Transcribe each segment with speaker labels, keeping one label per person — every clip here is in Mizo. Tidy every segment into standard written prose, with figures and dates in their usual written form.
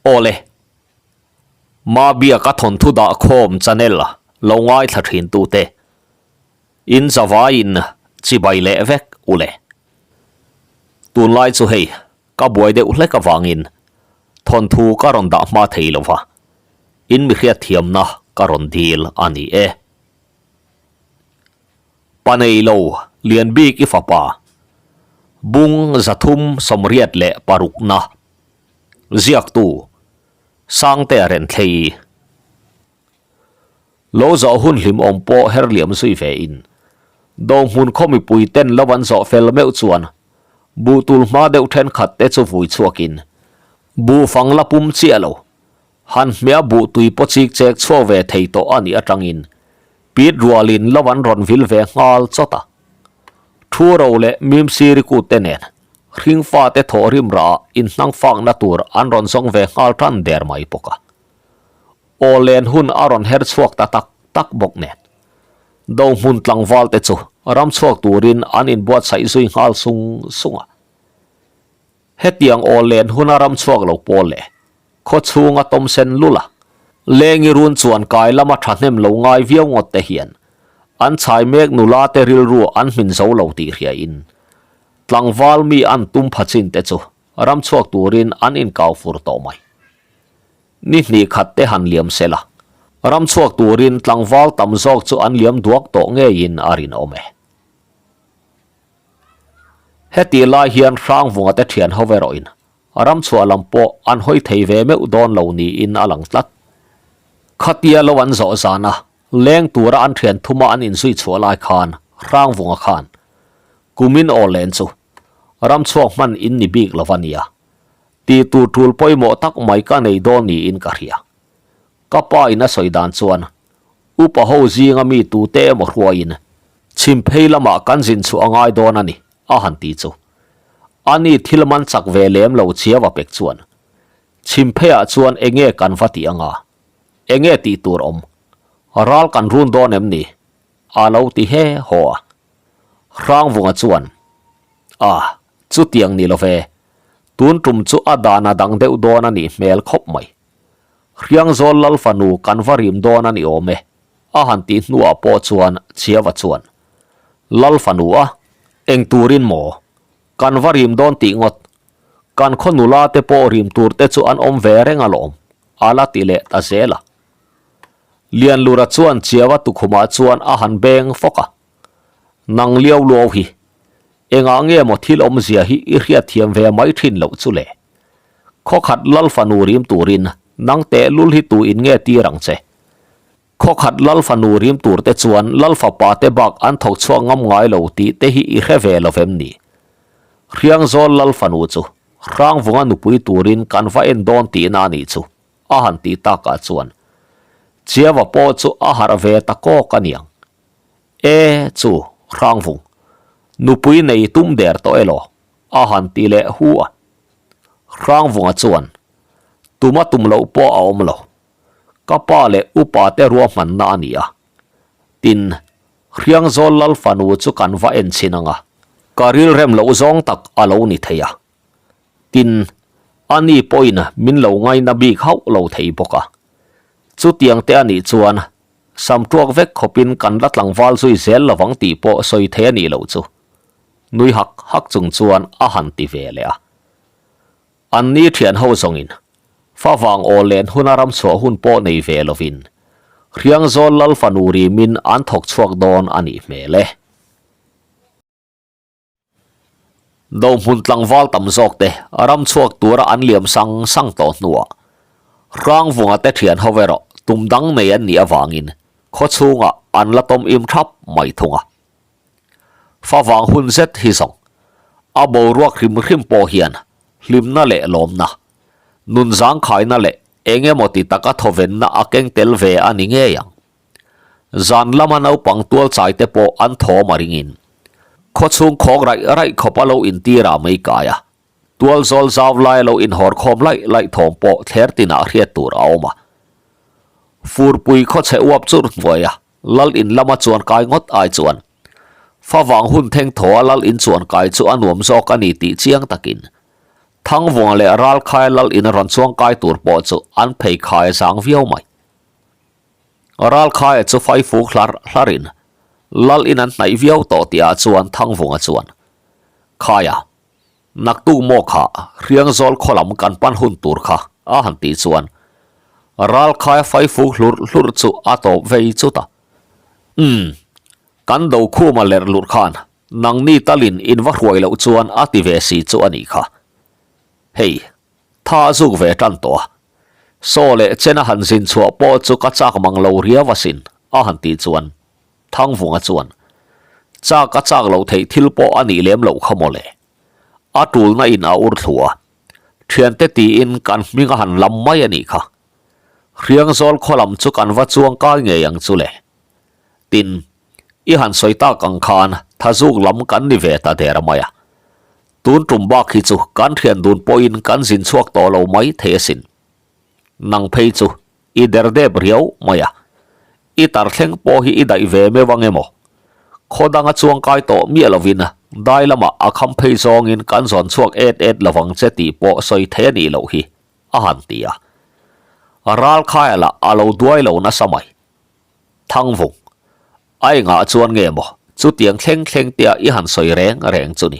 Speaker 1: Awle. Mabiaka thawnthu dah khawm channel lo ngaithla thin tute in zavaiin chibai leh vek ule. Tunlai chu hei ka buai deuh hlek avangin thawnthu ka rawn dah hma thei lova, in mi hriatthiamna ka rawn dil a ni e. Pa nei lo lian bik i fapa bung 386 na ziaktu Sangtea Renthlei lo zawh hun hlimawm pawh her liam zui ve in Dohmun khaw mipui ten lo an zawh fel meuh chuan buh tul hma deuh thenkhat te chu vui chhuak in buh fang la pum chiah lo han hmia buh tui pawh chik chek chhuak ve thei tawh a nih atangin pit rualin lo an rawn vil ve nghal chawt a. Thu ro leh mim siri kut te nen hring fate thawh rim rah inhnang fakna tur an rawn zawng ve nghal tan der mai bawk a. Aw len hun a rawn her chhuak ta tak tak bawk nen. Do hmun tlangval te chu ram chhuak turin an inbuatsaih zui nghal sung sung a. Hetiang aw len huna ram chhuak lo pawl leh khaw chhunga tawm sen lul a, lengi run chuan kai lama thahnem lo ngai viau ngawt te hian an chhai mek nula te rilru an hmin zo lo tih hriain tlangval mi an tum pha chin te chu ram chhuak turin an inkau fur tawh mai. Ni hnih khat te han liam se la, ram chhuak turin tlangval tam zawk chu an liam duak tawh ngeiin a rinawm e. Heti lai hian Hrangvunga te thian ho erawhin ram chhuah lam pawh an hawi thei ve meuh dawn lo niin a lang tlat. Khatia lo an zawh zana leng tura an thian thuma an inzui chhuah lai khan Hrangvunga khan kumin aw len chu ram chhuak hman in ni bik lo a nia tih tur tul pawimawh tak mai ka nei dawn niin ka hria. Ka pa in a sawi dan chuan Upa ho zinga mi tute emaw hruaiin chhim phei lamah kan zin chhuah a ngai dawn a ni, a han ti chu. Ani thil man chak ve lem lo chiau a pek chuan chhim pheiah chuan enge kan va tih anga, enge tih tur awm, ral kan run dawn em ni? a lo ti he haw a. Hrangvunga chuan, A, chutiang ni lo ve, tun tum chu a dan a dang deuh dawn a nih hmel khawp mai. Hriangzawl lal fanu kan va rim dawn a ni awm e, a han tih hnuah pawh chuan Chiava chuan, Lal fanu a, eng turin maw? Kan va rim dawn tih ngawt. Kan khaw nula te pawh rim tur te chu an awm ve reng alawm, a la ti leh ta zel a. Lianlura chuan Chiava tukhumah chuan a han beng fawk a, Nang liau luau hi, engah nge maw thil awmzia hi i hriatthiam ve mai thin loh chu le? Khawkhat lal fanu rim turin nang teh lul hi tu in nge tir ang che? Khawkhat lal fanu rim tur te chuan lal fapa te bak an thawk chhuak ngam ngai lo tih te hi i hre ve lo vem ni? Hriangzawl lal fanu chu Hrangvunga nupui turin kan va en dawn tihna a nih chu a han tih takah chuan Chiava pawh chu a harh ve ta kawk a niang. E chu Hrangvung, nupui nei tum der tawh elaw? A han ti leh hu a. Hrangvunga chuan, Tuma tum loh pawh a awm lo. Ka pa leh upa te ruahmanna a ni a. Tin, Hriangzawl lal fanu chu kan va en chhin ang a, ka rilrem loh zawng tak a lo ni thei a. Tin, ani pawhin min lo ngaina bik hauh lo thei bawk a. Chutiang te a nih chuan sam tuak vek khawpin kan la tlangval zui zel lovang tih pawh sawi thei a nih loh chu. Nui hak hak chung chuan a han ti ve leh a. An ni thian ho zawngin favang aw len huna ram chhuah hun pawh nei ve lovin Hriangzawl lal fanu rimin an thawk chhuak dawn a nih hmel e. Dohmun tlangval tam zawk te ram chhuak tura an liam sang sang tawh hnuah Hrangvunga te thian ho erawh tum dang nei an nih avangin khaw chhungah an la tawm im thap mai thung a. Favang hun zet hi zawng a boruak hrim hrim pawh hian hlimna leh lawmna, nun zangkhaina leh eng emaw ti taka thawvenna a keng tel ve a ni ngei ang. Zan lama naupang tual chai te pawh an thawm a ringin khaw chhung khawk raih raih khawp a lo intir a mei kai a, tual zawl zau lai a lo inhawr khawm laih laih thawm pawh thler tinah hriat tur a awm a. Furpui khawchhe uap chur hnuai a Lal in lama chuan kai ngawt ai chuan favang hun theng thaw a lal in chuan kai chu a nuam zawk a ni tih chiang takin. Thangvunga leh Ralkhaia lal in rawn chuangkai tur pawh chu an pheikhai zang viau mai. Ralkhaia chu faifuk hlar hlarin lal in an hnaih viau tawh tihah chuan Thangvunga chuan, Khaia, naktuk maw kha Hriangzawl khaw lam kan pan hun tur kha a han tih chuan Ralkhaia faifuk hlurh hlurh chu a tawp vei chut a. Umm, kan Dokhuma lerh lurh khan Nangni talin in va hruai loh chuan a ti ve si chu a nih kha. Hei, tha a zuk ve tan tawh a. Saw leh chena han zin chhuah pawh chu ka chak mang lo riau asin, a han tih chuan Thangvunga chuan, Chak a chak loh theih thil pawh a nih lem loh kha mawle. A tulna in a ur thlu a. Thiante tiin kan hming a han lam mai a nih kha. Hriangzawl khaw lam chu kan va chuang kai ngei ang chu le. Tin, I han sawi tak ang khan thazuk lam kan ni ve ta der mai a. Tun tum bak hi chu kan thian dun pawhin kan zin chhuak tawh lo mai thei asin. Nang phei chu i der dep riau mai a. I tar thleng pawh hi i daih ve meuh ang emaw? Khaw danga chuangkai tawh miah lovin dai lamah a kham phei zawngin kan zawn chhuak et et lovang che tih pawh sawi thei a nih loh hi, a han ti a. Ralkhaia lah a lo duai lo nasa mai. Thangvung, A engah chuan nge maw chutiang thleng thleng tia i han sawi reng reng chu ni.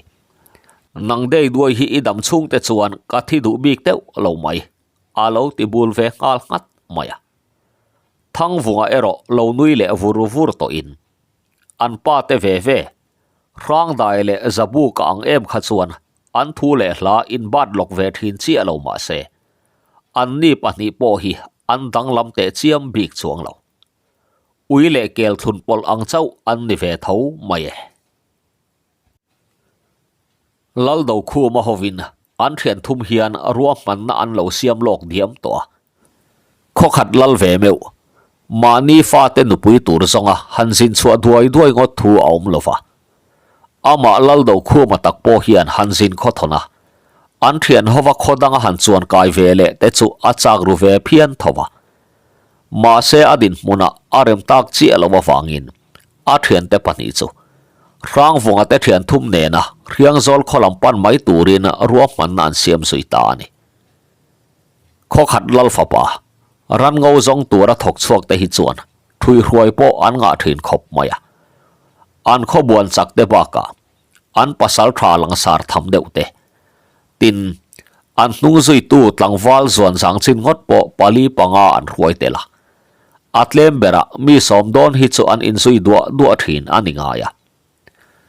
Speaker 1: Nang dei duai hi i dam chhung te chuan ka thi duh bik deuh lo mai, a lo ti bul ve nghal nghat mai a. Thangvunga erawh lo nui leh vur vur tawhin an pa te ve ve, Hrangdai leh Zabuka ang em kha chuan an thu leh hla inbat lawk ve thin chiah lo mah se, Anni pahnih pawh hi an danglam teh chiam bik chuang lo. Ui leh kel thlun pawlh ang chauh an ni ve tho mai e. Laldokhuma hovin an thian thum hian ruahmanna an lo siam lawk diam tawh a. Khawkhat lal ve meuh, mahni fate nupui tur zawnga han zin chhuah duai duai ngawt thu a awm lo va. Amah Laldokhuma tak pawh hian han zin khawthawn a, an thian hova khaw danga han chuan kai ve leh te chu a chak ru ve phian tho va. Mahse a dinhmunah a rem tak chiah lo avangin a thiante pahnih chu Hrangvunga te thian thum nena Hriangzawl khaw lam pan mai turin ruahmanna an siam zui ta a ni. Khawkhat lal fapa, ran ngo zawng tura thawk chhuak te hi chuan ṭhuihruai pawh an ngah ṭhin khawp mai a. An khawbuan chak te bakah an pasal ṭha langsar tham deuh te. Tin, an hnung zuitu tlangval zuan zang chin ngawt pawh pali panga an hruai tel a. A tlem berah mi sawm dawn hi chu an inzui duah duah ṭhin a ni ngai a.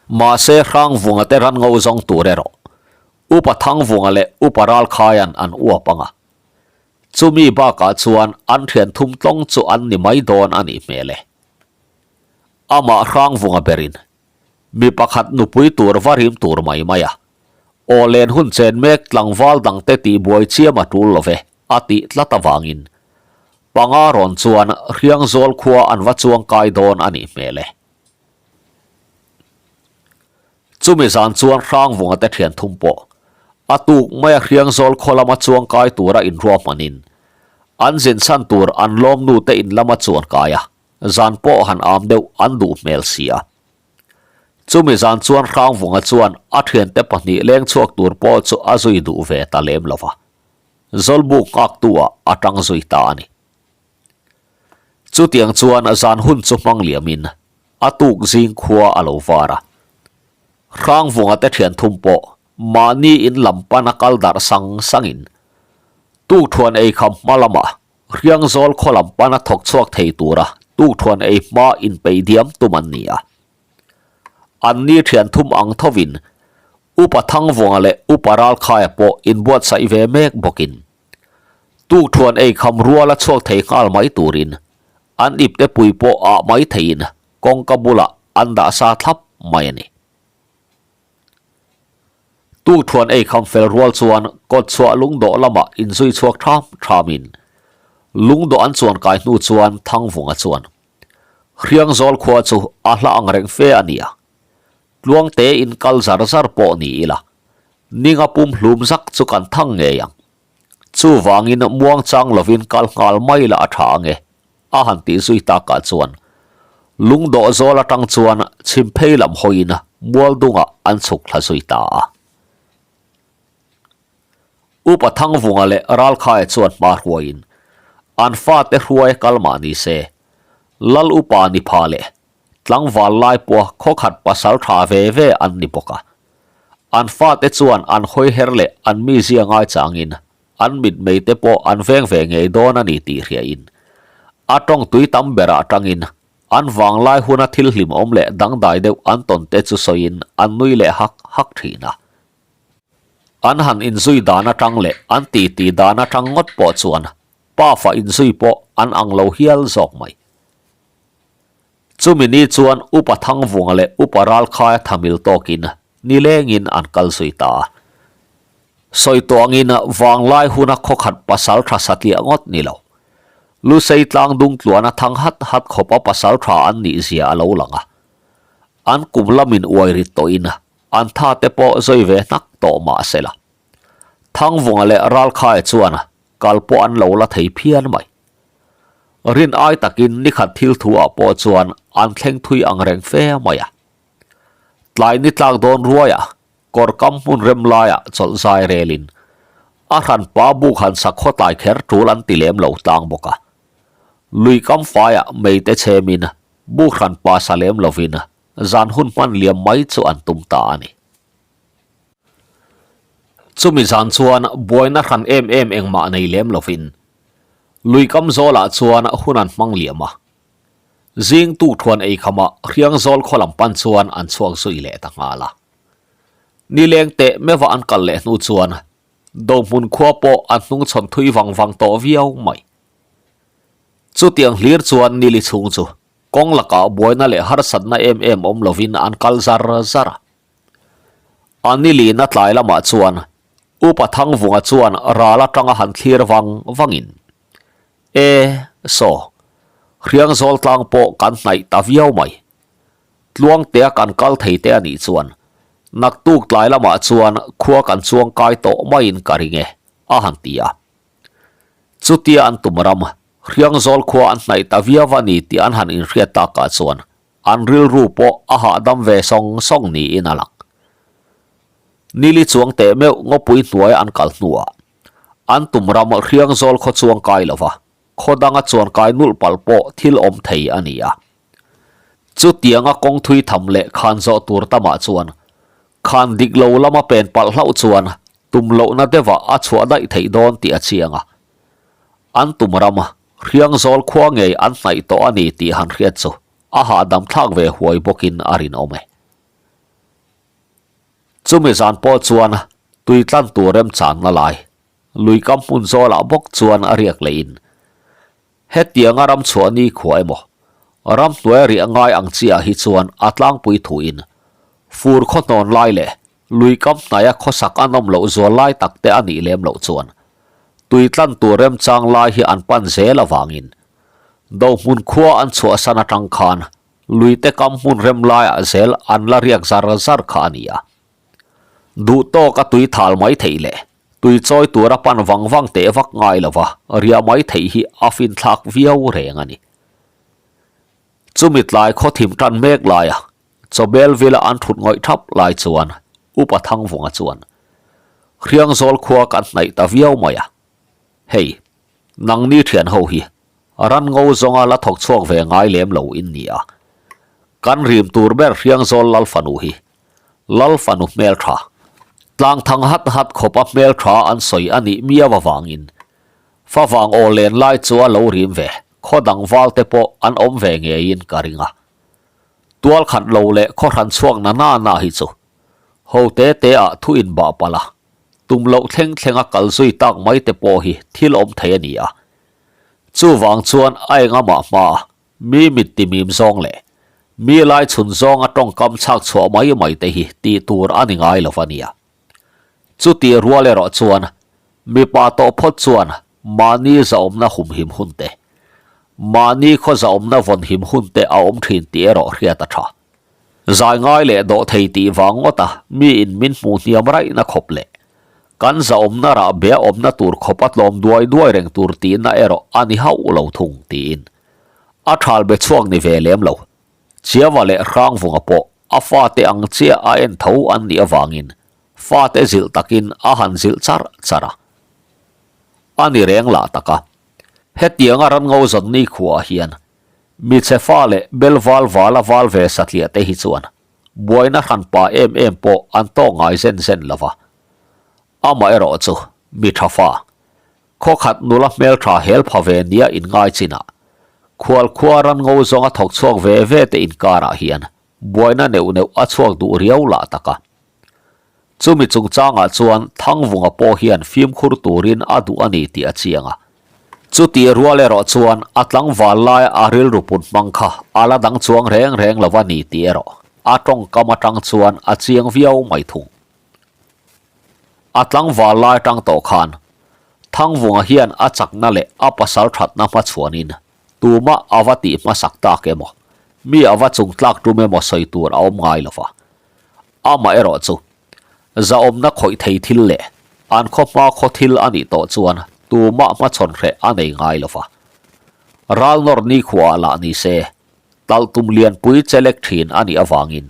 Speaker 1: Mahse Hrangvunga te ran ngo zawng tur erawh Upa Thangvunga leh Upa Ralkhaia'n an uap ang a. Chumi bakah chuan an thian thum tlawng chu an ni mai dawn a nih hmel e. Amah Hrangvunga berin mi pakhat nupui tur va rim tur mai mai a, aw len hun chen mek tlangval dangte tihbuai chiam a tul lo ve a tih tlat avangin panga rawn chuan Hriangzawl khua an va chuangkai dawn a nih hmel e. Chumi zan chuan Hrangvunga te thian thum pawh a tuk maia Hriangzawl khaw lama chuangkai tura inruahmanin an zin chhan tur an lawmnu te in lama chuan kai a, zan pawh han am deuh an duh hmel si a. Chumi zan chuan Hrangvunga chuan a thiante pahnih leng chhuak tur pawh chu a zui duh ve ta lem lo va, Zawlbuk nghaktu ah a tang zui ta a ni. Chutiang chuan zan hun chu hmang liamin a tuk zing khua a lo var a. Hrangvunga te thian thum pawh mahni in lam pana kal darh sang sangin tukthuan ei kham hma lamah Hriangzawl khaw lam pana thawk chhuak thei tura tukthuan ei hma inpeih diam tum an ni a. Anni thian thum ang thovin Upa Thangvunga leh Upa Ralkhaia pawh inbuatsaih ve mek bawkin Tukthuan ei kham ruala chhuak thei nghal mai turin an ipte pui pawh ah mai theiin kawngka bulah an dah sa thlap mai a ni. Tukthuan ei kham fel rual chuan kawtchhuah lungdawh lamah inzui chhuak tham thamin lungdawh an chuan kai hnu chuan Thangvunga chuan Hriangzawl khua chu a hla ang reng fe a ni a, Tluangte in kal zar zar pawh ni ila, ninga pum hlum zak chu kan thang ngei ang. Chuvangin muangchang lovin kal nghal mai la a tha ange, a han tih zui takah chuan lungdawh zawl atang chuan chhim phei lam hawiin mual dungah an chhuk thla zui ta a. Upa Thangvunga leh Ralkhaia chuan hma hruaiin an fate hruai kal mah ni se, Lal upa ni pha leh tlangval lai pawha khawkhat pasal tha ve ve an ni bawk a. An fate chuan an hawiher leh an mizia ngaichangin an mitmei te pawh an veng ve ngei dawn a ni tih hriain a tawng tui tam berah tangin an vanglai huna thil hlimawm leh dangdai deuh an tawn te chu sawiin an nui leh hak hak thin a. An han inzui dan atang leh an titi dan atang ngawt pawh chuan pafa inzui pawh an ang lo hial zawk mai. Chumi ni chuan Upa Thangvunga leh Upa Ralkhaia thamil tawkin nilengin an kal zui ta a. Sawi tawngin vanglai huna khawkhat pasal tha satliah ngawt ni lo. Lusei tlang dung tluana thang hat hat khawpa pasal tha an nih zia a lo lang a. An kum lamin uai rit tawhin An tha te pawh zui ve hnak tawh mah sela. Thangvunga leh Ralkhaia chuan kal pawh an lo la thei phian mai. Rin ai takin nikhat thil thu ah pawh chuan an thleng thui ang reng fe mai a. Tlai ni tlak dawn ruaiah kawr kam hmun rem laiah chawlh zai relin a hranpa buk han sak khawtlai kher tul an ti lem lo tlang bawk a. Lui kam faiah meite chhemin buk hranpa sa lem lovin Zan hun hman liam mai chu an tum ta a ni. Chumi zan chuan buaina hran em em engmah nei lem lovin lui kam zawlah chuan hun an hmang liam a. Zing tukthuan ei khamah Hriangzawl khaw lam pan chuan an chhuak zui leh ta nghal a. Nileng teh meuha an kal leh hnu chuan Dohmun khua pawh an hnungchhawn thui vang vang tawh viau mai. Chutiang hlir chuan nili chhung chu Kawng lakah buaina leh harsatna em em awm lovin an kal zar zar a. A nilina tlai lamah chuan Upa Thangvunga chuan ral atanga han thlir vang vangin, E, saw, Hriangzawl tlang pawh kan hnaih ta viau mai. Tluangtea kan kal thei te a nih chuan naktuk tlai lamah chuan khua kan chuang kai tawh maiin ka ring e, a han ti a. Chutia an tum ram, Hriangzawl khua an hnaih ta viau a ni tih an han inhriat takah chuan an rilru pawh a hahdam ve sawng sawng niin a lang. Nili chuang teh meuh ngawpui hnuaia an kal hnuah an tum ram Hriangzawl khaw chuang kai lova khaw danga chuan kai nulh palh pawh thil awm thei a ni a. Chutianga kawng thui tham leh khan zawh tur tamah chuan khan dik lo lama pen palh hlauh chuan tum lohna deuhah a chhuah daih theih dawn tih a chiang a. An tum ram, Hriangzawl khua ngei an hnaih tawh a ni tih han hriat chu a hahdam thlak ve huai bawkin a rinawm e. Chumi zan pawh chuan tui tlan tur remchanna lai, lui kam hmun zawlah bawk chuan a riak leh in. Hetianga ram chhuah ni khua emaw, ram hnuai riah ngai ang chiah hi chuan a tlangpui thuin fur khaw hnawn lai leh Lui kam hnaia khawsak a nawm loh zual lai tak te a nih lem loh chuan tui tlan tur remchang lai hi an pan zel avangin Dohmun khua an chhuahsan atang khan lui te kam hmun rem laiah zel an la riak zar zar kha a ni a. Duh tawk a tui thal mai theih leh tui chawi tura pan vang vang teh vak ngai lova riah mai theih hi a finthlak viau reng a ni. Chumi tlai khaw thim tan mek laia Chawbel vila an thut ngawih thap lai chuan Upa Thangvunga chuan, Hriangzawl khua kan hnaih ta viau mai a, hei, nangni thian ho hi ran ngo zawnga la thawk chhuak ve ngai lem lo in ni a, kan rim tur ber Hriangzawl Lal fanu hi Lal fanu hmeltha, tlang thang hat hat khawpa hmeltha an sawi a nih miau avangin favang aw len lai chu a lo rim ve, khaw dang val te pawh an awm ve ngeiin ka ring a. Tual khat lo leh khaw hran chhuak na na na hi chu ho te te ah thu in bah palh a, tum loh thleng thleng a kal zui tak mai te pawh hi thil awm thei a ni a. Chuvang chuan a enga mah hma a mi mit ti mim zawng leh mi lai chhun zawng a tawngkam chhak chhuah mai mai te hi tih tur a ni ngai lo a nia. Chuti rual erawh chuan mipa tawh phawt chuan mahni zahawmna humhim hun te, mahni khaw zahawmna vawnhim hun te a awm thin tih erawh hriat a tha. Zai ngai leh dawh thei tih vang ngawta miin min hmuh hniam raihna khawp leh kan zahawmna rah bia awmna tur khawp a tlawm duai duai reng tur tihna erawh a ni hauh lo thung tiin a thal be chhuak ni ve lem lo. Chiava leh Hrangvunga pawh a fate ang chiah a en tho an nih avangin fate zilh takin a han zilh char char a. A ni reng lah tak a. Hetianga ranngo zawn ni khuaah hian mi chhe fa leh bel val vala val ve satliah te hi chuan buaina hran pa em em pawh an tawk ngai zen zen lo va. Amaherawh chu mi tha fa, khawkhat nula hmeltha hel pha ve nia inngai chinah khual khua ranngo zawnga thawk chhuak ve ve te inkarah hian buaina neuh neuh a chhuak duh riau lah tak a. Chumi chungchangah chuan Thangvunga pawh hian fimkhur turin a duh a ni tih a chiang a. Chutih rual erawh chuan a tlangval laia a rilru put hmang kha a la dang chuang reng reng lo a ni tih erawh a tawngkam atang chuan a chiang viau mai thung. A tlangval lai atang tawh khan Thangvunga hian a chakna leh a pasal thatna hmachhuanin tumah a va tih hmasak tak emaw, mi a va chungtlak tum emaw sawi tur a awm ngai lo va. Amaherawh chu, zahawmna khawih thei thil leh an khaw hma khaw thil a nih tawh chuan tumah hmachhawn hreh a nei ngai lo va. Ral nawr nikhuaah lah ni se, talh tum lianpui chelek thin a nih avangin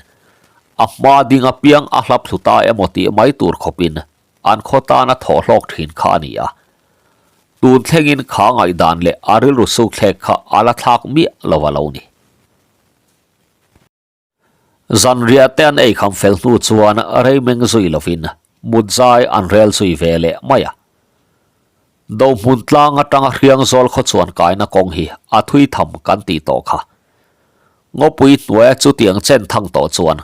Speaker 1: a hma ding apiang a hlap thlu ta emaw tih mai tur khawpin an khaw tana thawh hlawk thin kha a ni a. Tun thlengin kha ngaihdan leh a rilru sukthlek kha a la thlak miah lo a lo ni. Zanriah te an eikham fel hnu chuan rei meng zui lovin mut zai an rel zui ve leh mai a. Dohmun tlang atanga Hriangzawl khaw chuan kaina kawng hi a thui tham kan tih tawh kha. Ngawpui hnuaia chutiang chen thang tawh chuan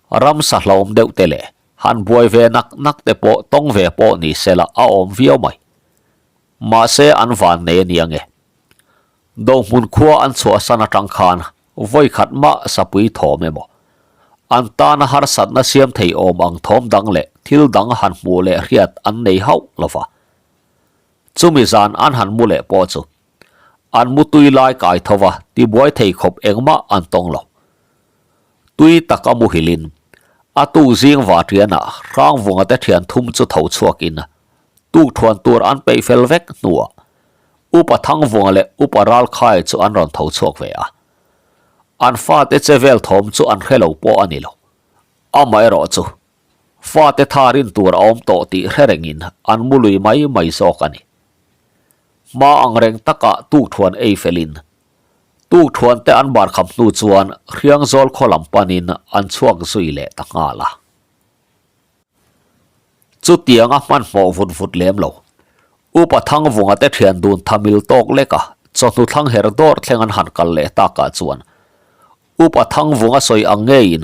Speaker 1: ramsa hlawm deuh te leh han buai ve nak nak te pawh tawng ve pawh ni sela a awm viau mai. Mahse an van nei ania nge. Dohmun khua an chhuahsan atang khan Vawi khat mah sapui thawm emaw, an tana harsatna siam thei awm ang thawm dang leh thil dang han hmuh leh hriat an nei hauh lo va. Chumi zan an han mu leh pawh chu an mu tui lai kai tho va tibuai thei khawp engmah an tawng lo. Tui taka muhilin a tuk zing vaṭianah Hrangvunga te ṭhian thum chu tho chhuakin Tukthuan tur an peih fel vek hnuah Upa Thangvunga leh Upa Ralkhai chu an rawn tho chhuak ve a. An fate che vel thawm chu an hre lo pawh a ni lo. Amaherawh chu fate tha rin tur a awm tawh tih hre rengin an mu lui mai mai zawk a ni. Hma ang reng takah tukthuan ei felin tukthuan te an bar kham hnu chuan Hriangzawl khaw lam panin an chhuak zui leh ta nghal a. Chutianga hmanhmawh vut vut lem lo. Upa Thangvunga te thian dun thamil tawk lek a, chawhnu thlang her dawr thleng an han kal leh takah chuan Upa Thangvunga sawi ang ngeiin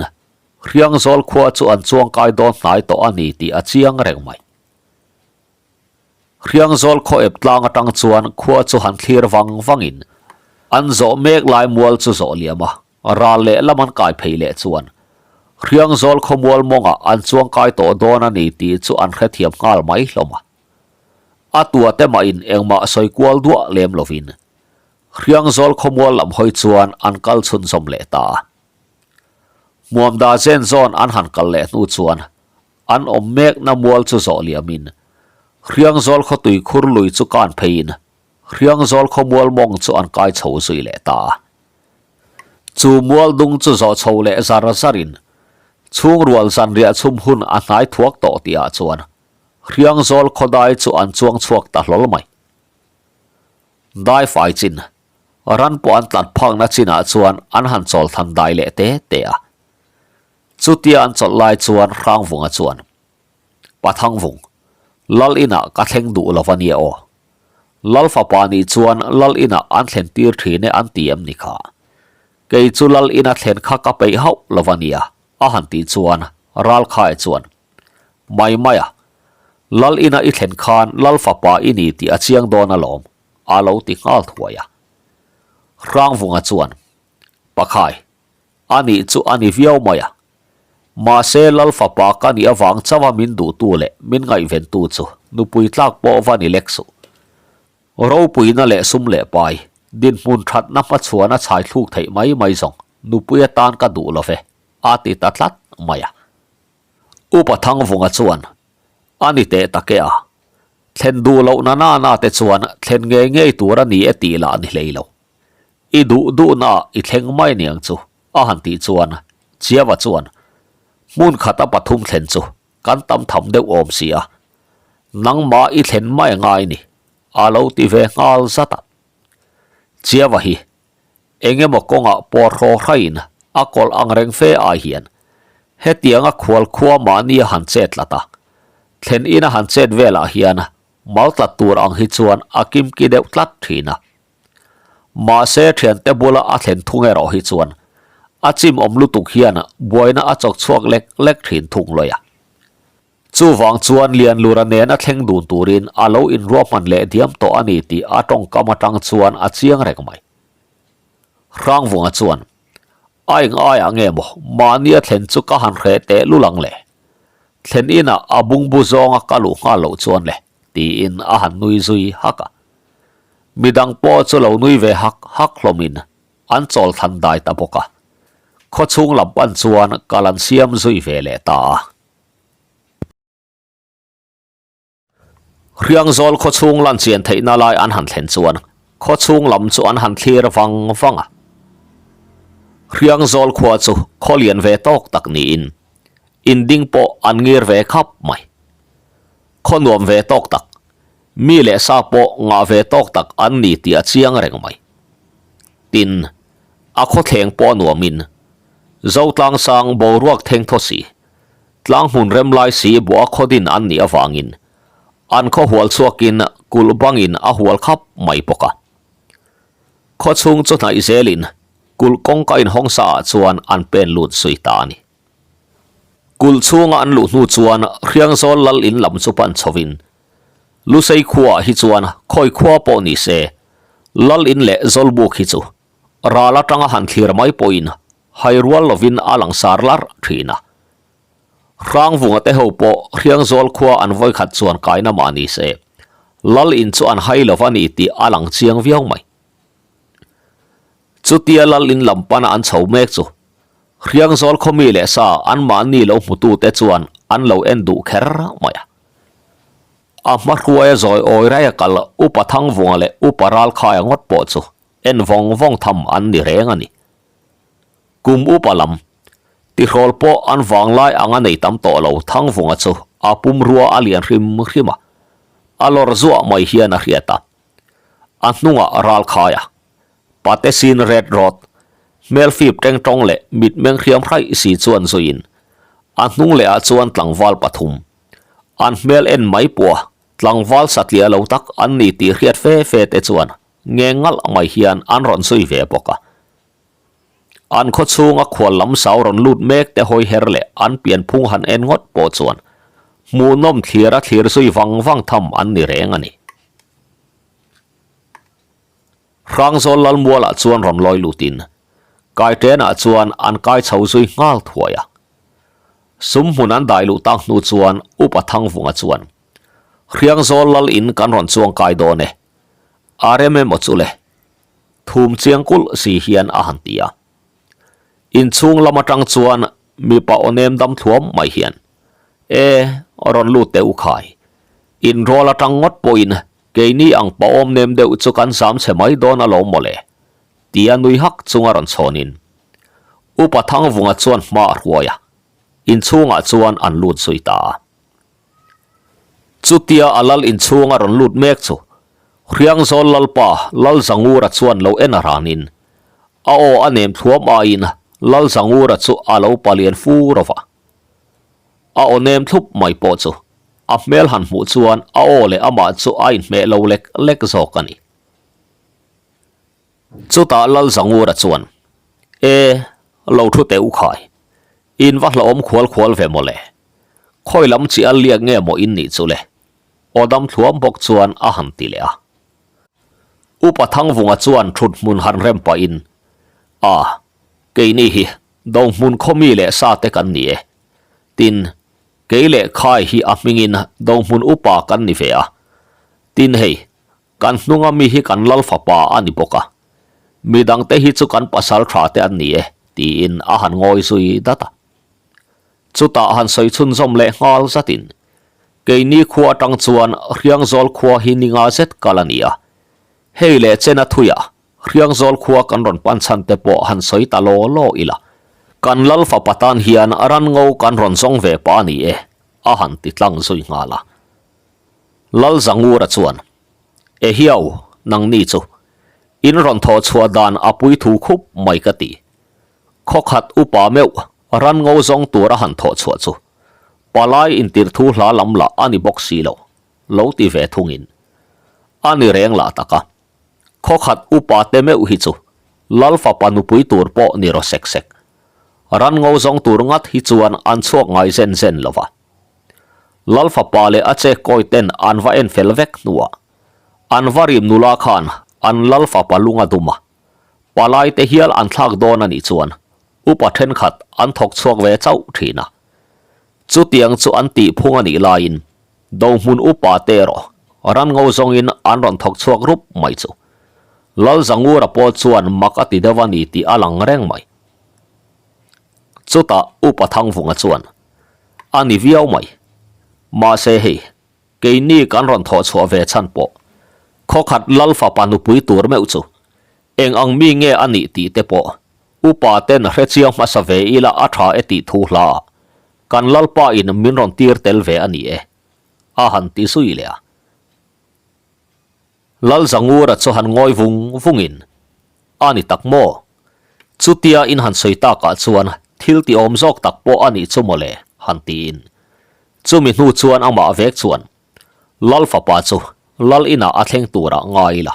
Speaker 1: Hriangzawl khua chu an chuangkai dawn hnai tawh a ni tih a chiang reng mai. Hriangzawl khaw ep tlang atang chuan khua chu han thlir vang vangin an zawh mek lai mual chu zawh liam a, Ral leh lam an kai phei leh chuan Hriangzawl khawmual mawngah an chuangkai tawh dawn a ni tih chu an hrethiam nghal mai hlawm a. A tuate mahin engmah sawi kual duah lem lovin Hriangzawl khawmual lam hawi chuan an kal chhunzawm leh ta a. Hmuamda zen zawn an han kal leh hnu chuan an awm mekna mual chu zawh liamin Hriangzawl khawtui khur lui chu kan pheiin Hriangzawl khawmual mawng chu an kai chho zui leh ta a. Chu mual dung chu zawh chho leh zar zarin chhungrual zanriah chhum hun a hnai thuak tawh tihah chuan Hriangzawl khawdai chu an chuang chhuak ta hlawl mai. Dai fai chin, ran pawh an tlat phakna chinah chuan an han chawl than dai leh te te a. Chutia an chawlh lai chuan Hrangvunga chuan, Pathangvung, Lal inah ka thleng duh lo va nia aw. Lal fapa nih chuan Lal inah an thlen tir thin e an ti em ni kha. Kei chu Lal ina thlen kha ka peih hauh lo va nia, a han tih chuan Ralkhae chuan, Mai mai a, Lal ina i thlen khan Lal fapa i ni tih a chiang dawn alawm, a lo ti nghal thuai a. Hrangvunga chuan, Pakhai, A nih chu a ni viau mai a. Mahse Lal fapa ka nih avang chauha min duhtu leh min ngaihventu chu nupui tlak pawh va ni lek suh. Ropuina leh sum leh pai, dinhmun thatna hmachhuana chhai thluk theih mai mai zawng nupui atan ka duh lo ve, a ti ta tlat mai a. Upa Thangvunga chuan, A ni teh tak e a. Thlen duh lohna na na te chuan thlen ngei ngei tur a ni e tih lah ni hlei lo. I duh duhna i thleng mai niang chu, a han tih chuan Chiava chuan hmun khata pathum thlen chu kan tam tham deuh awm si a, nangmah i thlen mai a ngai ni, a lo ti ve nghal zat a. Chiava hi eng emaw kawngah pawr hraw hraiin a kawlh ang reng fe ai hian hetianga khual khua mahni a han chet tlat a, thlen ina han chet velah hian mal tlat tur ang hi chuan a kimki deuh tlat thin a. Mahse thiante bula a thlen thung erawh hi chuan a chim awm lutuk hian buaina a chawk chhuak lek lek thin thung lawi a. Chuvang chuan Lianlura nena thleng dun turin a lo inruahman leh diam tawh a ni tih a tawngkam atang chuan a chiang reng mai. Hrangvunga chuan, A eng aiah nge maw mahnia thlen chu ka han hreh teh lul ang le? Thlen inah a bungbu zawnga ka luh nghal loh chuan le, tiin a han nui zui hak a. Midang pawh chu lo nui ve hak hak hlawmin an chawl thlan dai ta bawk a. Khawchhung lam pan chuan kal an siam zui ve leh ta a. Hriangzawl khawchhung lan chian theihna lai an han thlen chuan khawchhung lam chu an han thlir vang vang a. Hriangzawl khua chu khaw lian ve tawk tak niin in ding pawh an ngir ve khap mai. Khaw nuam ve tawk tak, mi leh sa pawh ngah ve tawk tak an ni tih a chiang reng mai. Tin, a khawthleng pawh a nuamin Zotlangsang boruak theng thaw si, Tlang hmun rem lai si buah khaw din an nih avangin an khaw hual chhuakin kulh bangin a hual khap mai bawk a. Khaw chhung chu hnaih zelin kulh kawngka inhawng sa ah chuan an pen lut zui ta a ni. Kulh chhunga an luh hnu chuan Hriangzawl lal in lam chu pan chhovin Lusei khuaah hi chuan khawi khua pawh ni se lal in leh Zawlbuk hi chu ral atanga han thlir mai pawhin Hai rual lovin a langsar larh thin a. Hrangvunga te ho pawh Hriangzawl khua an vawikhat chuan kaina mah ni se, Lal in chu an hai lo va ni tih a lang chiang viau mai. Chutia Lal in lam pana an chho mek chu Hriangzawl khaw mi leh sa anmahni lo hmutute chuan an lo en duh kher mai a. A hma hruaia zawi awi raia kal Upa Thangvunga leh Upa Ralkhaia ngawt pawh chu en vawng vawng tham an ni reng a ni. Kum upa lam, tihrawl pawh an vanglai anga nei tam tawh lo Thangvunga chu a pumrua a lian hrim hrim a, a lawr zuah mai hian a hriat a. A hnungah ral khai a, pate sin ret rawt, hmel fip teng tawng leh mitmeng hriam hraih si chuan zuiin a hnung lehah chuan tlangval pathum, an hmel en mai pawha tlangval satliah lo tak an ni tih hriat fe fe te chuan nge ngalh mai hian an rawn zui ve bawk a. An khaw chhunga khual lam sau rawn lut mek te hawi her leh an pianphung han en ngawt pawh chuan hmuhnawm thlir a thlir zui vang vang tham an ni reng a ni. Hrangzawl Lalmualah chuan rawn lawi lutin Kaitenah chuan an kai chho zui nghal thuai a. Sum hmun an dai luh tak hnu chuan Upa Thangvunga chuan, Hriangzawl Lal in kan rawn chuang kai dawn e. A rem emaw chu le? Thum chiang kulh si hian a han ti a. Inchhung lam atang chuan mipa aw nem dam thluam mai hian, E, rawn lut teh u khai. Inrawl atang ngawt pawhin keini ang pa awm nem deuh chu kan zam chhe mai dawn alawm mawle, tia nui hak chunga rawn chhawnin Upa Thangvunga chuan hma a hruai a, inchhungah chuan an lut zui ta a. Chutia a lal inchhung a rawn lut mek chu Hriangzawl Lalpa Lalzangura chuan lo en a ranin a aw a nem thluam aiin Lalzangura chu a lo palian fu ro va. A aw nem thlup mai pawh chu a hmel han hmuh chuan a aw leh amah chu a inhmeh lo lek lek zawk a ni. Chutah Lalzangura chuan, E, lo thu teh u khai, in va hlauhawm khual khual ve mawle. Khawi lam chi a liak nge maw in nih chu le? Aw dam thluam bawk chuan a han ti leh a. Upa Thangvunga chuan thut hmun han rem pahin, A, keini hi Dohmun khaw mi leh sa te kan ni e. Tin, kei leh Khai hi a hmingin Dohmun upa kan ni ve a. Tin hei, kan hnunga mi hi kan lal fapa a ni bawk a. Midangte hi chu kan pasal tha te an ni e, tiin a han ngawi zui dat a. Chutah han sawi chhunzawm leh nghal zatin, Keini khua atang chuan Hriangzawl khua hi ni nga zet kal a ni a, hei leh chena thuiah Hriangzawl khua kan rawn pan chhan te pawh han sawi ta law law ila, kan lal fapa tan hian ran ngo kan rawn zawng ve pah a ni e, a han ti tlang zui nghal a. Lalzangura chuan, Ehiau, nangni chu in rawn thawh chhuah dan a pui thu khup mai ka ti. Khawkhat upa meuh ran ngo zawng tur a han thawh chhuah chu palai intirh thu hla lam lah a ni bawk si lo, lo ti ve thungin a ni reng lah tak a. Khawkhat upa te meuh hi chu Lal fapa nupui tur pawh ni raw sek sek. Ran ngo zawng tur ngat hi chuan an chhuak ngai zen zen lo va. Lal fapa leh a che kawi ten an va en fel vek hnuah an va rim nula khan an lal fapa lung a dum a, palai te hial an thlak dawn a nih chuan upa thenkhat an thawk chhuak ve chauh thin a. Chutiang chu an tih phung a nih laiin Dohmun upa te erawh ran ngo zawngin an rawn thawk chhuak rup mai chu Lal Zangura pawh chuan mak a ti deuh a ni tih a lang reng mai. Chutah Upa Thangvunga chuan, A ni viau mai. Mahse hei, keini kan rawn thawh chhuah ve chhan pawh khawkhat Lal fapa nupui tur meuh chu eng ang mi nge a nih tih te pawh upa ten hrechiang hmasa ve ila a tha e tih thu hla ah kan Lalpa in min rawn tir tel ve a ni e, a han ti zui leh a. Lal Zangura chu han ngawi vung vungin, A ni tak maw? Chutia in han sawi takah chuan thil ti awm zawk tak pawh a nih chu mawle, han tiin. Chumi hnu chuan amah vek chuan Lal fapa chu Lal inah a thleng turah ngai ila.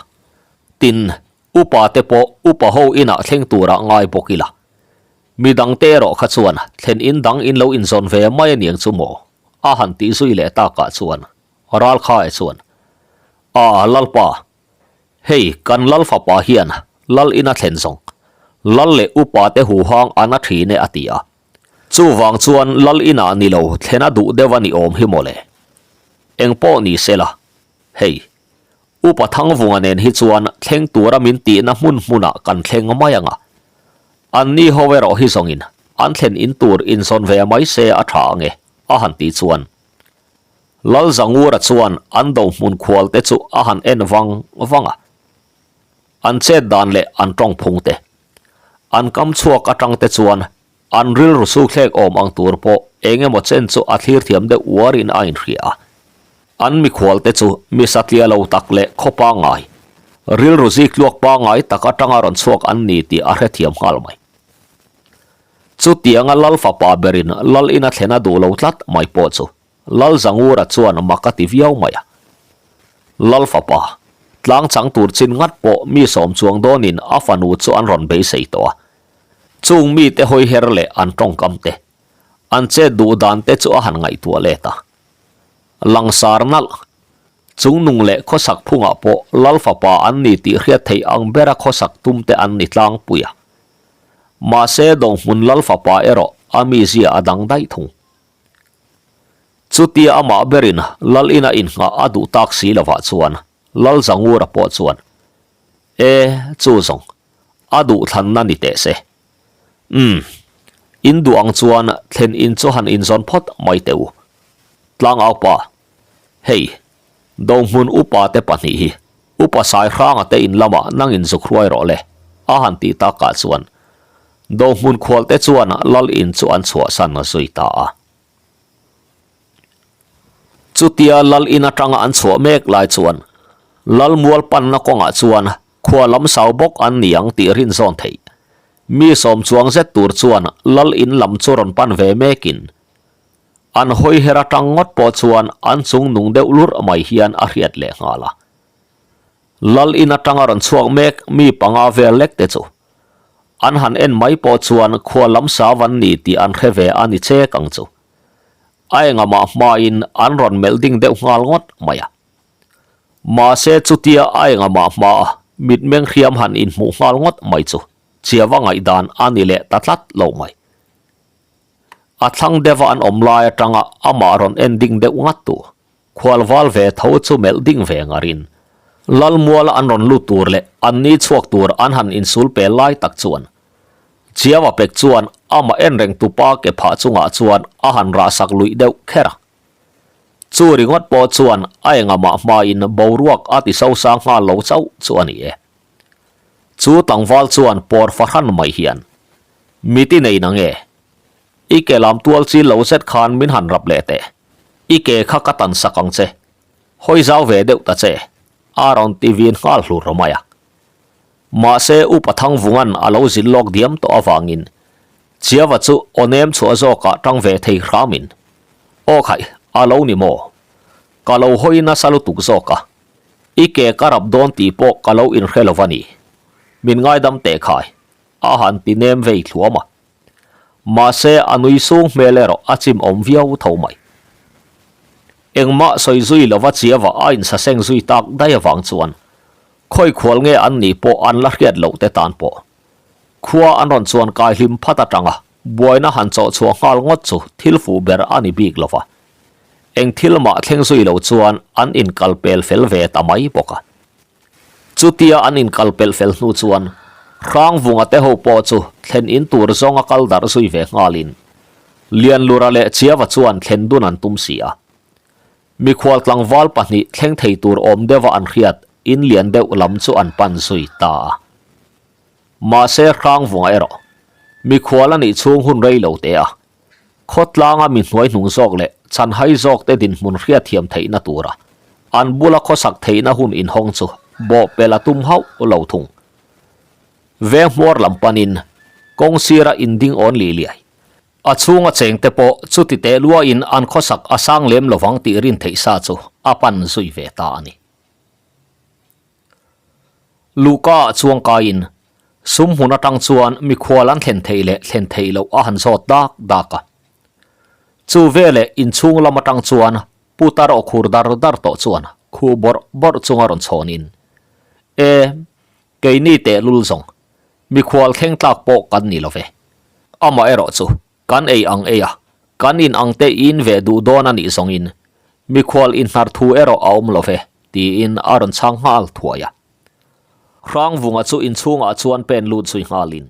Speaker 1: Tin, upa te pawh upa ho inah thleng turah ngai bawk ila. Mi dangte erawh kha chuan thlen in dang in lo inzawn ve mai aniang chu maw? A han tih zui leh takah chuan Ralkhae chuan, A, Lalpa, hei kan Lal fapa hian Lal in a thlen zawng, Lal leh upa te huhang a na thin e a ti a. Chuvang chuan Lal inah ni lo thlen a duh deuh a ni awm hi mawle. Engpawh ni se la, hei, Upa Thangvunga nen hi chuan thleng tura min tihna hmun hmunah kan thleng mai ang a. Anni ho erawh hi zawngin an thlen in tur inzawn ve mai se a tha ang e, a han tih chuan. Lal Zangura chuan an do hmun khual te chu a han en vang vang a. An chet dan leh an tawng phung te, an kam chhuak atang te chuan an rilru suthlek awm ang tur pawh eng emaw chen chu a thlir thiam deuh uarin a inhria a. An mikhual te chu mi satliah lo tak leh khaw pangngai, rilru ziktluak pangngai tak atanga rawn chhuak an ni tih a hrethiam nghal mai. Chutianga Lal fapa berin Lal ina thlen a duh lo tlat mai pawh chu Lal Zangura chuan mak a ti viau mai a. Lal fapa, tlang chang tur chin ngat pawh mi sawm chuang dawnin a fanu chu an rawn beisei tawh a. Chung mite hawi her leh an tawngkam te, an chet duh dan te chu a han ngaihtuah let a. Langsar nalh, chung nung leh khawsak phungah pawh Lal fapa an ni tih hriat theih ang bera khawsak tum te an ni tlangpui a. Mahse Donghmun Lal fapa erawh a mizia a dang daih thung. Chutia amah berin Lal ina innghah a duh tak si lovah chuan Lal Zangura pawh chuan, E, chu zawng, a duh thlanna ni teh se. Umm, in duh ang chuan thlen in chu han inzawn phawt mai teh u. Tlangaupa, Hei, Dohmun upa te pahnih hi Upa Saihranga te in lamah nang in zuk hruai rawh le, a han tih takah chuan Dohmun khual te chuan Lal in chu an chhuahsan zui ta a. Chutia Lal in atanga an chhuah mek lai chuan Lal mual panna kawngah chuan khua lam sau bawk an ni ang tih rin zawn theih. Mi sawm chuang zet tur chuan Lal in lam chu rawn pan ve mekin An hawi her atang ngawt pawh chuan an chung nung deuh lurh mai hian a hriat leh nghal a. Lal in atanga rawn chhuak mek mi panga vel lek te chu an han en mai pawh chuan khua lam sau an ni tih an hre ve a ni chek ang chu. A engamah hmain an rawn melh ding deuh nghal ngawt mai a. Mahse chutia a engamah hmaa mitmeng hriam han inhmuh nghal ngawt mai chu chiava ngaihdan a ni leh ta tlat lo mai. A thlang deuha an awm lai atanga amah rawn en ding deuh ngat tu, khual val ve tho chu melh ding ve ngarin, Lalmuala an rawn lut tur leh an ni chhuak tur an han insul pel lai tak chuan Chiawa pek chuan amah en reng tupa ke phah chungah chuan a han rahsak luih deuh kher a. Chu ringawt pawh chuan a engamah hmain boruak a ti sosang nghal lo chauh chu a ni e. Chu tlangval chuan pawr fahran mai hian, Mit i nei nange? I ke lam tual chil lo zet khan min han rap leh teh. I ke kha ka tan sak ang che. Hawi zau ve deuh ta che. A rawn ti vin nghal hlur mai a. Mahse Upa Thangvunga'n a lo zil lawk diam tawh avangin Chiava chu aw nem chhuah zawkah tang ve thei hramin, Aw khaih, a lo ni maw? Ka lo hawi nasa lutuk zawk a, i ke ka rap dawn tih pawh ka lo inhre lo va ni. Min ngaidam teh khai, a han ti nem vei thluam a. Mahse a nui sung hmel erawh a chim awm viau tho mai. Engmah sawi zui lova Chiava a insaseng zui tak daih avang chuan khawi khual nge an nih pawh an la hriat loh te tan pawh khua an rawn chuan kai hlim phat atanga buaina han chawh chhuah nghal ngawt chu thil fuh ber a ni bik lova. Eng thil mah thleng zui lo chuan an inkalpel fel ve ta mai bawk a. Chutia an inkal pelh fel hnu chuan Hrangvunga te ho pawh chu thlen in tur zawnga kal darh zui ve nghalin Lianlura leh Chiava chuan thlen dun an tum si a. Mikhual tlangval pahnih thleng thei tur awm deuha an hriat in lian deuh lam chu an pan zui ta a. Mahse Hrangvunga erawh mikhual a nih chhung hun rei lo te a, Khawtlanga mi hnuaihnung zawk leh chanhai zawkte dinhmun hriatthiam theihna tura an bula khawsak theihna hun inhawng chu bawhpelh a tum hauh lo thung. Veng hmuar lam panin kawng sira inding awn li liai. A chhunga chengte pawh chuti teh luain an khawsak a sang lem lovang tih rin theih sa chu a pan zui ve ta a ni. Luhka ah chuang kaiin sum hmun atang chuan mikhual an thlen theih leh thlen theih loh a han zawt dak dak a. Chu veleh inchhung lam atang chuan putar aw khur dar dar tawh chuan khuh bawrh bawrh chunga rawn chhawnin, E, keini tehlul zawng, mikhual thleng tlak pawh kan ni lo ve. Amaherawhchu, Kan ei ang ei a, kan in ang te in ve duh dawn a nih zawngin mikhual inhnar thu erawh a awm lo ve, tiin a rawn chhang nghal thuai a. Hrangvunga chu inchhungah chuan pen lut zui nghalin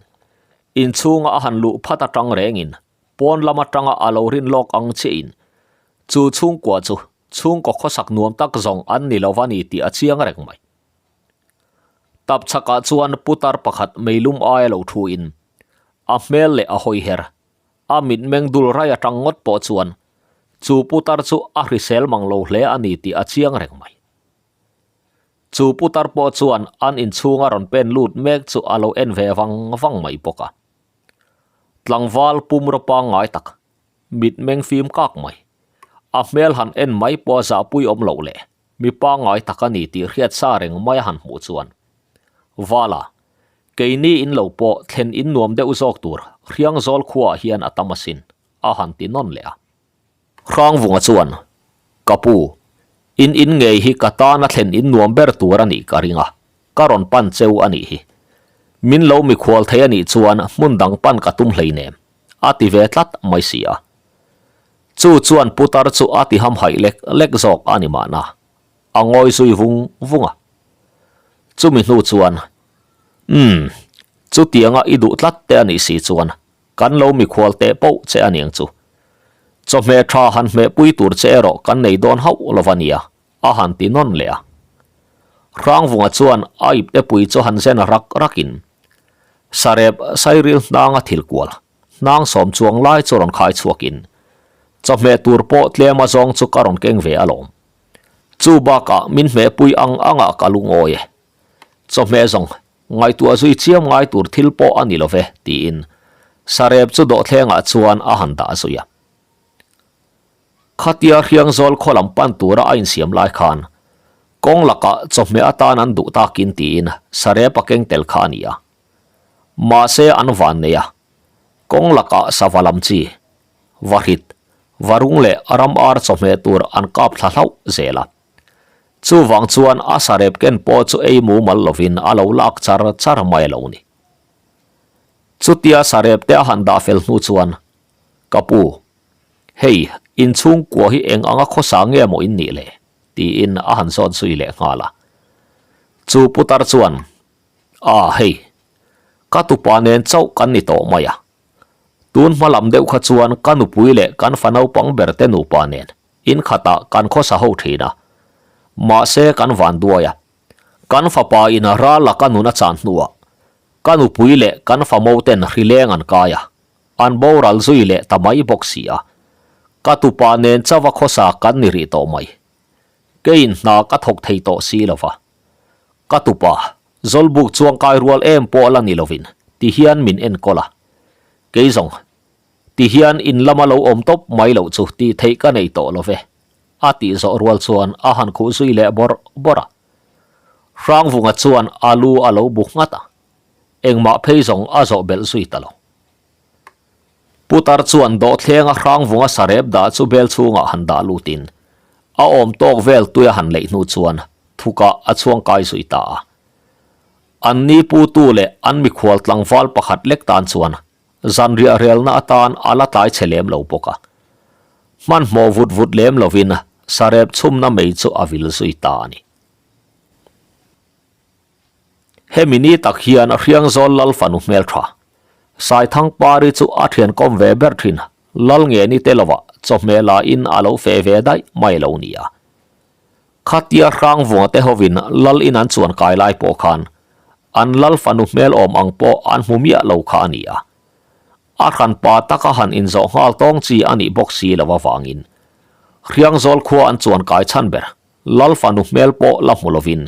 Speaker 1: inchhunga a han luh phat atang rengin pawn lam atanga a lo rin lawk ang chiahin chu chhungkua chu chhungkaw khawsak nuam tak zawng an ni lo va ni tih a chiang reng mai. Tapchhakah chuan putar pakhat meilum aia lo thuin a hmel leh a hawiher, a mitmeng dul rai atang ngawt pawh chuan chu putar chu a hrisel mang lo hle a ni tih a chiang reng mai. Chu putar pawh chuan an inchhunga rawn pen lut mek chu a lo en ve vang vang mai bawk a. Tlangval pumraw pangngai tak, mitmeng fim kak mai, a hmel han en mai pawh a zahpui awm loh leh Mi pangngai tak a ni tih hriat sa reng mai a han hmuh chuan, Vala, keini in lo pawh thlen in nuam deuh zawk tur Hriangzawl khuaah hian a tam asin, a han ti nawn leh a. Hrangvunga chuan, Ka pu, in in ngei hi ka tana thlen in nuam ber tur a nih ka ring a, ka rawn pan cheu a nih hi. Min lo mikhual thei a nih chuan hmun dang pan ka tum hleinem, a ti ve tlat mai si a. Chu chuan putar chu a ti hamhaih lek lek zawk a ni mahna, a ngawi zui vung vung a. Chumi hnu chuan, Umm, chutianga i duh tlat te a nih si chuan kan lo mikhual teh poh che a niang chu. Chawhmeh tha han hmehpui tur che erawh kan nei dawn hauh lo va nia, a han ti nawn leh a. Hrangvunga chuan a ipte pui chu han zen rak rakin, Sarep sairil hnanga thil kual Hnang sawm chuang lai chu rawn khai chhuakin chawhmeh tur pawh tlem a zawng chu ka rawn keng ve alawm. Chu bakah min hmehpui ang angah ka lungawi e. Chawhmeh zawng ngaihtuah zui chiam ngai tur thil pawh a ni lo ve tiin sarep chu dawhthlengah chuan a han dah zui a. Khatia Hriangzawl khaw lam pan tura a insiam lai khan kawng lakah chawhmeh atan an duh takin tiin sarep a keng tel kha a ni a. Mahse an van nei a, kawng lakah sava lam chi, vahrit, varung leh ram ar chawhmeh tur an kap thla hlauh zel a. Chuvang chuan a sarep ken pawh chu ei mumal lovin a lo lak char char mai a lo ni. Chutia sarep te a han dah fel hnu chuan, Ka pu, hei inchhungkua hi eng anga khawsa nge maw in nih le? tiin a han zawt zui leh nghal a. Chu putar chuan, A hei, ka tupa nen chauh kan ni tawh mai a. Tun hma lam deuh kha chuan ka nupui leh kan fa naupang ber te nupa nen in khatah kan khawsa ho thin a. Mahse kan van duai a. Kan fapa in ral a ka nun a chan hnuah ka nupui leh kan fa mo ten hrileng an kai a, an boral zui leh ta mai bawk si a. Ka tupa nen chauha khawsa kan ni rih tawh mai. Keiin hna ka thawk thei tawh si lo va. Ka tupa, Zawlbuk chuangkai rual em pawh la ni lovin ti hian min enkawl a. Kei zawng, ti hian in lama lo awm tawp mai loh chu tih theih ka nei tawh lo ve, a tih zawh rual chuan a han khuh zui leh bawrh bawrh a. Hrangvunga chuan a lu a lo bu nghat a, engmah phei zawng a zawh belh zui ta lo. Putar chuan dawhthlenga Hrangvunga sarep dah chu bel chhungah han dah lutin a awm tawk vel tui a han leih hnu chuan thukah a chhuang kai zui ta a. An ni putu leh an mikhual tlangval pakhat lek tan chuan zanriah relna atan a la tlai chhe lem lo bawk a. Hmanhmawh vut vut lem lovin sarep chhumna mei chu a vil zui ta a ni. Hemi ni tak hian Hriangzawl Lal fanu hmeltha, Saithangpari chu a thian kawm ve ber thin, Lal Ngeni te lovah chawhmeh la in a lo feh ve daih mai lo nia. Khatia Hrangvunga te hovin Lal in an chuan kai lai pawh khan an Lal fanu hmel awm ang pawh an hmu miah lo kha a ni a. A hranpa taka han inzawh nghal tawng chi a nih bawk si lo avangin Hriangzawl khua an chuan kai chhan ber Lal fanu hmel pawh la hmu lovin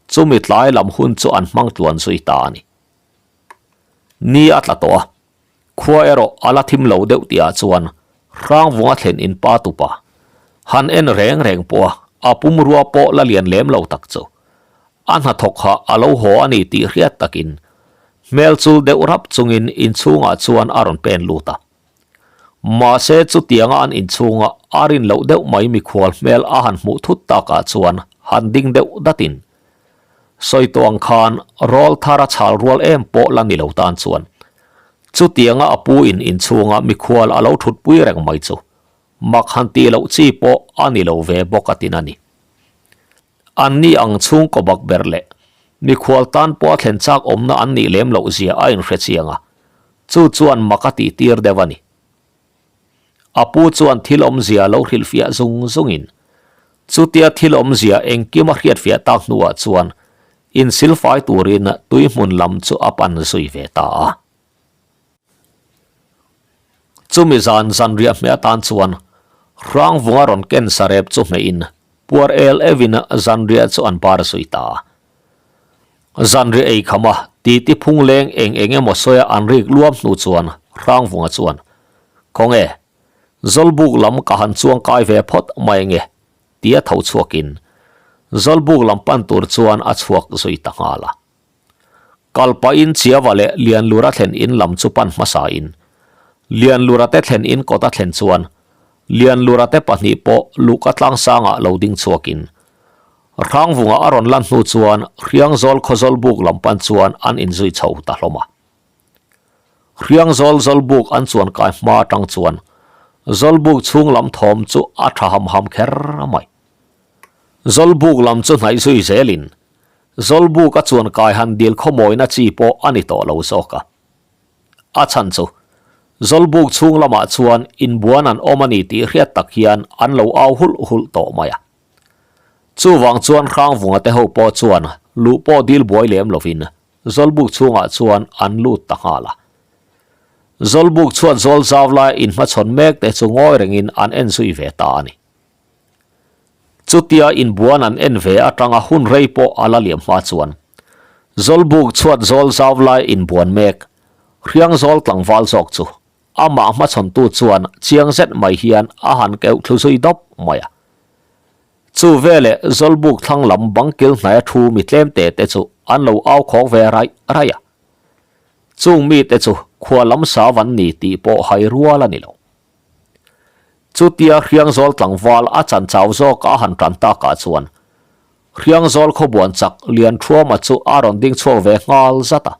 Speaker 1: Chumi tlai lam hun chu an hmang tluan zui ta a ni. Ni a tla tawh a, khua erawh a la thim lo deuh tihah chuan Hrangvunga thlen in pa tupa han en reng reng pawh a, a pumrua pawh la lian lem lo tak chu a hnathawk kha a lo haw a ni tih hriat takin hmel chul deuh rap chungin inchhungah chuan a rawn pen lut a. Mahse chutianga an inchhunga a rin loh deuh mai mikhual hmel a han hmuh thut takah chuan han ding deuh datin sawi tawh ang khan rawl thar a chhal rual em pawh la ni lo tan chuan chutianga a pu in inchhunga mikhual a lo thutpui reng mai chu mak han tih loh chi pawh a ni lo ve bawk a tin a ni. Anni ang chhungkaw bak ber leh mikhual tan pawh a thlen chak awmna an nih lem loh zia a inhre chiang a, chu chuan mak a tih tir deuh a ni. A pu chuan thil awmzia lo hrilhfiah zung zungin, chutia thil awmzia engkim a hriatfiah tak hnuah chuan insilfai turin tui hmun lam chu a pan zui ve ta a. Chumi zan zanriah hmeh atan chuan Hrangvunga rawn ken sarep chu hmehin puar el euhin zanriah chu an bar zui ta a. Zanriah ei kham a, titi phung leng eng eng emaw sawia an rik luam hnu chuan Hrangvunga chuan, Khawnge, Zawlbuk lam ka han chuang kai ve phawt mai ange, tia tho chhuakin Zawlbuk lam pan tur chuan a chhuak zui ta nghal a. Kal pahin Chiava leh Lianlura thlen in lam chu pan hmasa in Lianlura te thlen in kawt a thlen chuan Lianlura te pahnih pawh luhka tlangsangah lo ding chhuak in Hrangvunga a rawn lan hnu chuan Hriangzawl khawzawl buk lam pan chuan an inzui chho ta hlawm a. Hriangzawl zawlbuk an chuan kai hma atang chuan zawlbuk chhung lam thawm chu a tha ham ham kher mai. Zawlbuk lam chu hnaih zui zelin Zawlbuk a chuan kai han dil khawmawina chi pawh a ni tawh lo zawk a. A chhan chu, Zawlbuk chhung lamah chuan inbuan an awm a ni tih hriat tak hian an lo au hulh hulh tawh mai a. Chuvang chuan Hrangvunga te ho pawh chuan luh pawh dil buai lem lovin Zawlbuk chhungah chuan an lut ta nghal a. Zawlbuk chhuat zawl zau lai inhmachhawn mek te chu ngawi rengin an en zui ve ta a ni. Chutia inbuan an en ve atanga hun rei pawh a la liam hma chuan Zawlbuk chhuat zawl zau lai inbuan mek Hriangzawl tlangval zawk chu amah hmachhawntu chuan chiang zet mai hian a han keuh thlu zui dawp mai a. Chu veleh Zawlbuk thlang lam bang kil hnaia thu mi tlem te te chu an lo au khawk ve raih raih a. Chung mite chu khua lam sau an ni tih pawh hai rual a ni lo. Chutia Hriangzawl tlangval a chan chau zawk a han tan takah chuan Hriangzawl khawbuan chak Lianthuama chu a rawn ding chhuak ve nghal zat a.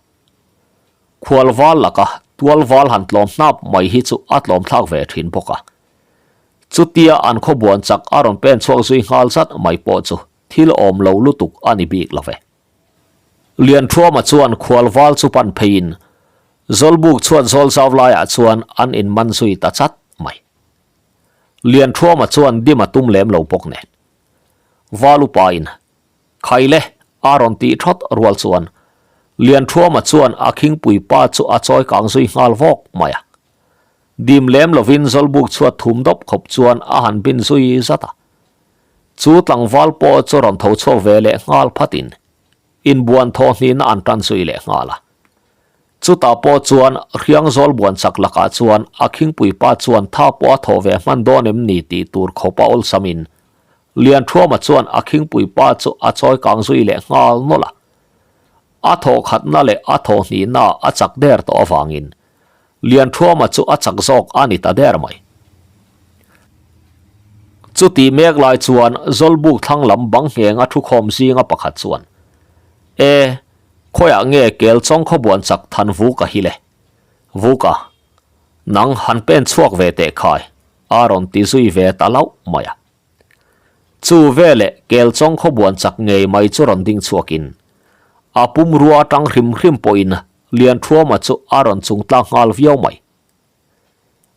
Speaker 1: Khualval laka tualval han tlawm hnap mai hi chu a tlawm thlak ve thin bawk a. Chutia an khawbuan chak a rawn pen chhuak zui nghal zat mai pawh chu thil awm lo lutuk a ni bik lo ve. Lianthuama chuan khualval chu pan pheiin Zawlbuk chhuat zawl zau laiah chuan an inman zui ta chat mai. Lianthuama chuan dim a tum lem lo bawk nen. Val upain, Khaile, a rawn tih thawt rual chuan Lianthuama chuan a khingpui pa chu a chawi kang zui nghal vawk mai a. Dim lem lovin Zawlbuk chhuat thum dawp khawp chuan a han bin zui zat a. Chu tlangval pawh chu rawn tho chhuak ve leh nghal phatin. inbuan thawh hnihna an tan zui leh nghal a. Chutah pawh chuan Hriangzawl buan chak lakah chuan a khingpui pa chuan tha pawh a thawh ve hman dawn em ni tih tur khawpa awlsamin Lianthuama chuan a khingpui pa chu a chawi kang zui leh nghal nawlh a. A thawh khatna leh a thawh hnihna a chak der tawh avangin Lianthuama chu a chak zawk a ni ta der mai. Chutih mek lai chuan Zawlbuk thlang lam bang ngheng a thukhawm zinga pakhat chuan, E, khawiah nge kel chawng khawbuan chak than Vuka hi le? Vuka, nang han pen chhuak ve teh khai, a rawn ti zui ve ta lauh mai a. Chu veleh kel chawng khawbuan chak ngei mai chu rawn ding chhuakin, a pumrua atang hrim hrim pawhin Lianthuama chu a rawn chung tlak nghal viau mai.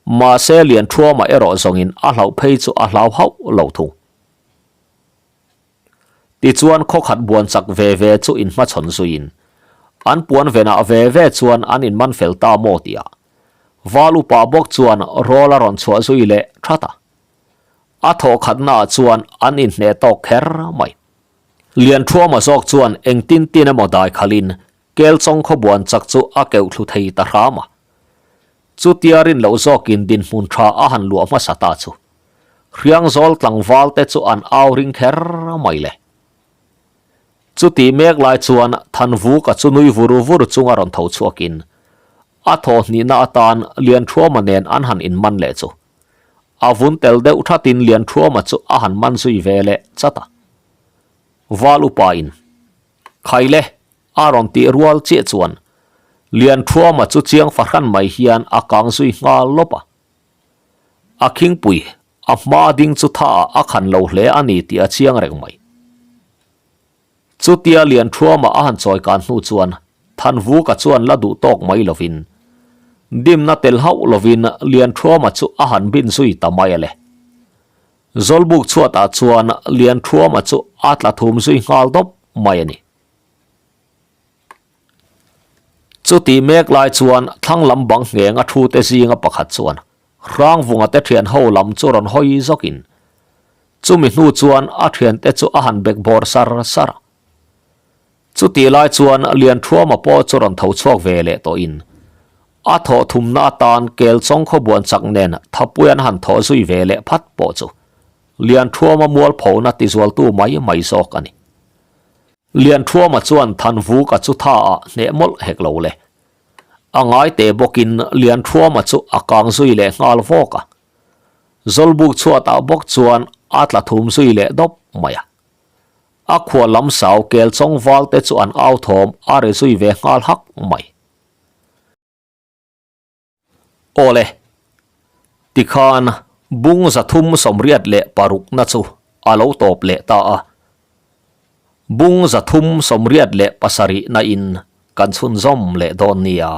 Speaker 1: Mahse Lianthuama erawh zawngin a hlauh phei chu a hlau hauh lo thung. Tichuan khawkhat buan chak ve ve chu inhmachhawn zuiin an puan venah ve ve chuan an inman fel ta maw tihah Val upa bawk chuan rawl a rawn chhuah zui leh that a. A thawhkhatnaah chuan an inhneh tawk kher mai. Lianthuama zawk chuan engtin tin emaw dai khalhin Kelchawng khawbuan chak chu a keuh thlu thei ta hram a. Chutia rin loh zawkin dinhmun tha a han luah hmasa ta chu. Hriangzawl tlangval te chu an au ring kher mai le. Chutih mek lai chuan Thanvuka chu nui vur vur chunga rawn tho chhuakin a thaw hnihna atan Lianthuama nen an han inman leh chu. A vun tel deuh thatin Lianthuama chu a han man zui ve leh chat a. Val upa in Khaile a rawn tih rual chiah chuan Lianthuama chu chiang fahran mai hian a kang zui nghal lawp a. A khingpui a hma ding chu tha ah a khan lo hle a ni tih a chiang reng mai. Chutia Lianthuama a han chawi kan hnu chuan Thanvuka chuan la duh tawk mai lovin dimna tel hauh lovin Lianthuama chu a han bin zui ta mai a le. Zawlbuk chhuatah chuan Lianthuama chu a tla thum zui nghal dawp mai a ni. Chutih mek lai chuan thlang lam bang ngheng a thu te zinga pakhat chuan Hrangvunga te thian ho lam chu rawn hawi zawkin chumi hnu chuan a thiante chu a han bek bawr sar sar a. Chutih lai chuan Lianthuama pawh chu rawn tho chhuak ve leh tawhin a thawh thumna atan Kelchawng khawbuan chak nen thapui an han thawh zui ve leh phat pawh chu Lianthuama mualphona tizualtu mai mai zawk a ni. Lianthuama chuan Thanvuka chu tha ah hneh mawlh hek lo le. A ngai teh bawkin Lianthuama chu a kang zui leh nghal vawk a. Zawlbuk chhuatah bawk chuan a tla thum zui leh dawp mai a. A khua lam sau kel chawng val te chu an au thawm a ri zui ve nghal hak mai. Awle, tikhan bung 386 na chu a lo tawp leh ta a. Bung 387 na in kan chhunzawm leh dawn nia.